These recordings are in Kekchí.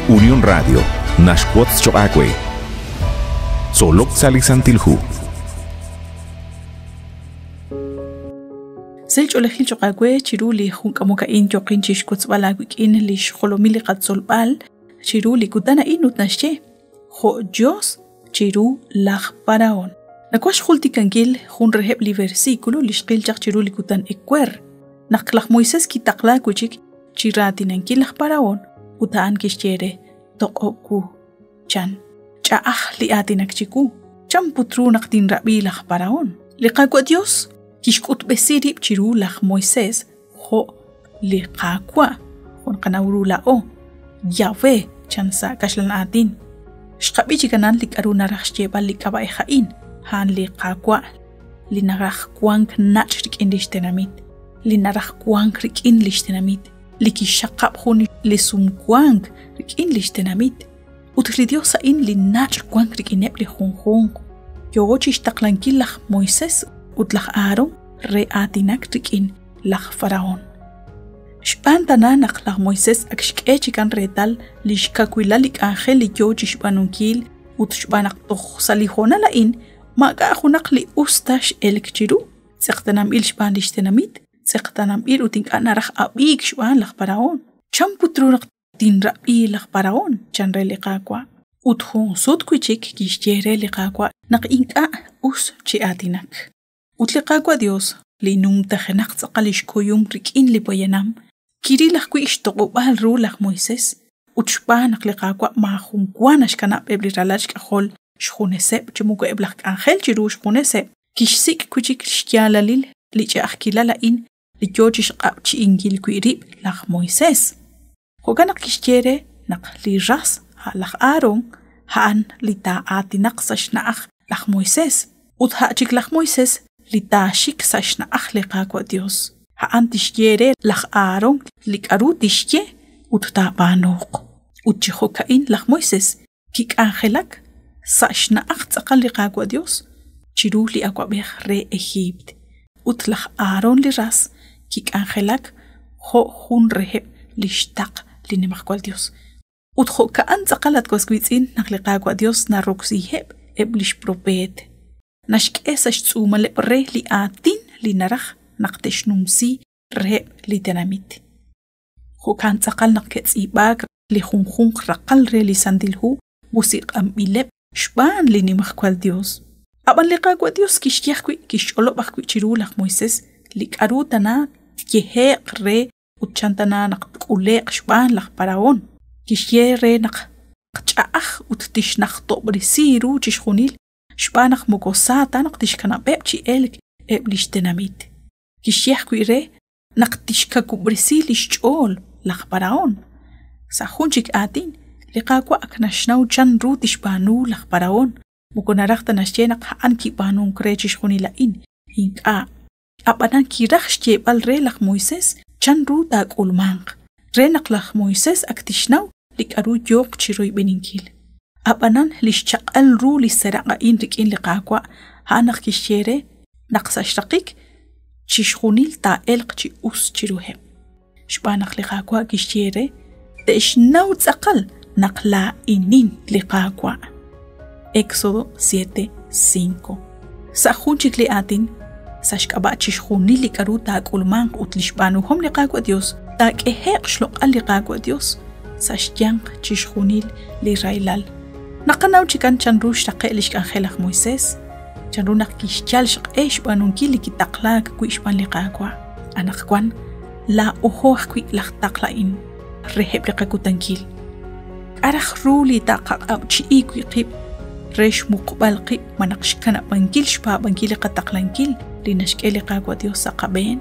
Unión Radio, naxwotz choq' aawe. Tzolok sa' li Santil Hu. Sahil ch'oolejil choq' aawe chiru li jun k'amok a'in yooqin chixwotzb'al aawik'in li xjolomil li qatzolb'al chiru li kutan a'in ut naxye jo' Dios chiru laj Faraón. Nawaj xjultikankil jun reheb' li versículo li xqil chaq chiru li kutan ewer, naq laj Moisés kitaqlaak wi' chik chi raatinankil laj Faraón ut a'an kixye re, Toq'ob' wu, chan, ch'a'aj li aatinak chiwu, chan put ru naq tinrab'i laj Faraón. Li Qaawa' Dios kixk'utb'esi rib' chiru laj Moisés jo' li Qaawa', jo' naqanaw ru laa'o, Yahweh, chan sa' kaxlan aatin. Xqab'i chik anan li k'a'ru naraj xyeeb'al li k'ab'a'ej a'in, a'an li Qaawa' li naraj wank nach' rik'in lix tenamit, li naraj wank rik'in lix tenamit, li kixxaqab' jun li sumwank rik'in lix tenamit. Ut li Dios a'in li nach' wank rik'ineb' li junjunq, yoo chixtaqlankil laj Moises ut laj Aaron re aatinak rik'in laj Faraón. Xb'aan tana naq laj Moises ak xk'e chikan reetal lix kawilal li k'anjel li yoo chixb'aanunkil ut xb'aan naq toj sa' li hoonal a'in maak'a' junaq li us ta x'elk chiru, tz'eqtananb'il xb'aan lix tenamit, tz'eqtananb'il ut ink'a' naraj ab'iik xb'aan laj Faraón. Chan put ru naq tinrab'i laj Faraón, chan re li Qaawa'. Ut jun sut wi' chik kixye re li Qaawa' naq ink'a' us chi aatinak. Ut li Qaawa' Dios, li numtajenaq tz'aqal lix kuyum rik'in li poyanam, kiril ajwi' xtoq'ob'aal ru laj Moisés, ut xb'aan naq li Qaawa' maajun wa naxkanab' eb' li ralal xk'ajol xjuneseb' chi moko eb' laj k'anjel chiru xjuneseb', kixsik' wi' chik xyaalalil li ch'a'ajkilal a'in li yoo chixq'ab'chi'inkil wi' rib' laj Moisés. Jo'kan naq kixye re naq li ras, a' laj Aarón, a'an li taa'aatinaq sa' xna'aj laj Moisés, ut a' chik laj Moisés li taaxik sa' xna'aj li Qaawa' Dios. A'an tixye re laj Aarón li k'aru tixye ut taab'aanuuq. Ut chi jo'ka'in laj Moisés kik'anjelak sa' xna'aj tz'aqal li Qaawa' Dios chiru li awab'ej re Ejiipt. Ut laj Aarón li ras kik'anjelak jo' jun reheb' li xtaql li Nimajwal Dios. Ut jo'ka'an tz'aqal at was wiitz'in naq li Qaawa' Dios naroksiheb' eb' li xpropeet. Naxk'e sa' xtz'uumaleb' re li aatin li naraj naq te'xnumsi reheb' li tenamit. Jo'kan tz'aqal naq ke'tz'iib'aak li junjunq raqal re li Santil Hu musiq'anb'ileb' xb'aan li Nimajwal Dios. Ab'an li Qaawa' Dios kixye ajwi' kixch'olob' ajwi' chiru laj Moisés li k'aru tana tyehe'q re ut chan tana naq tk'ule'q xb'aan laj Parahón. Kixye re naq ch'a'aj ut tixnajtob'resi ru chixjunil xb'aan naq moko sa ta naq tixkanab'eb' chi elk eb' li xtenamit. Kixye ajwi' re naq tixkawub'resi li xch'ool laj Parahón. Sa' jun chik aatin, li Qaawa' ak naxnaw chan ru tixb'aanu laj Parahón, moko naraj ta naxye naq a'an kib'aanunk re chixjunil a'in, ink'a'. Ab'anan kiraj xyeeb'al re laj Moisés chanru taak'ulmanq, re naq laj Moisés ak tixnaw li k'aru yooq chi royb'eninkil. Ab'anan li xchaq'al ru li seraq' a'in rik'in li Qaawa' a'an naq kixye re naq sa' xraqik chixjunil taa'elq chi us chiruheb'. Xb'aan naq li Qaawa' kixye re, Te'xnaw tz'aqal naq laa'inin li Qaawa'. Éxodo 7:5. Sa' jun chik li aatin, sa' xk'ab'a' chixjunil li k'aru taak'ulmanq ut li xb'aanuhom li Qaawa' Dios, taak'ehe'q xloq'al li Qaawa' Dios sa' xyanq chixjunil li rahilal. Naqanaw chikan chanru xraqe' lix k'anjel laj Moisés, chanru naq kixyal xq'e xb'aanunkil li kitaqlaak wi' xb'aan li Qaawa'. Anaqwan, laa'ojo ajwi' laj taql a'in reheb' li qakutankil. K'a' raj ru li taqaq'ab'chi'i wi' qib' re xmuqb'al qib' malaj xkanab'ankil xpaab'ankil li qataqlankil li naxk'e li Qaawa' Dios sa' qab'een?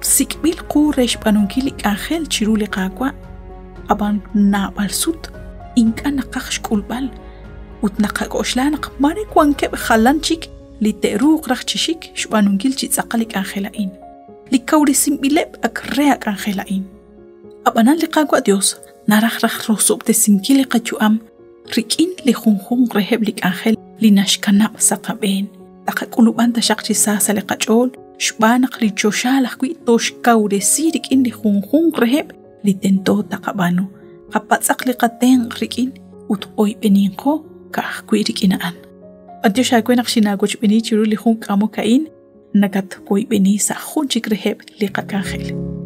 Sik'b'il qu re xb'aanunkil li k'anjel chiru li Qaawa', ab'an naab'al sut ink'a' naqaj xk'ulb'al ut naqak'oxla naq mare wankeb' jalan chik li te'ruuq raj chi xik xb'aanunkil chi tz'aqal li k'anjel a'in, li kawresinb'ileb' ak re a k'anjel a'in. Ab'anan li Qaawa' Dios naraj raj rosob'tesinkil li qayu'am rik'in li junjunq reheb' li k'anjel li naxkanab' sa' qab'een. Taqak'ulub'an taxaq chi sa sa' li qach'ool xb'aan naq li choxaal ajwi' toxkawresi rik'in li junjunq reheb' li tento taqab'aanu. Qapatz'aq li qatenq' rik'in ut oyb'eninqo ka'ajwi' rik'in a'an. B'antiox aawe naq xinaawochb'eeni chiru li jun k'amok a'in, nakatwoyb'eni sa' jun chik reheb' li qak'anjel.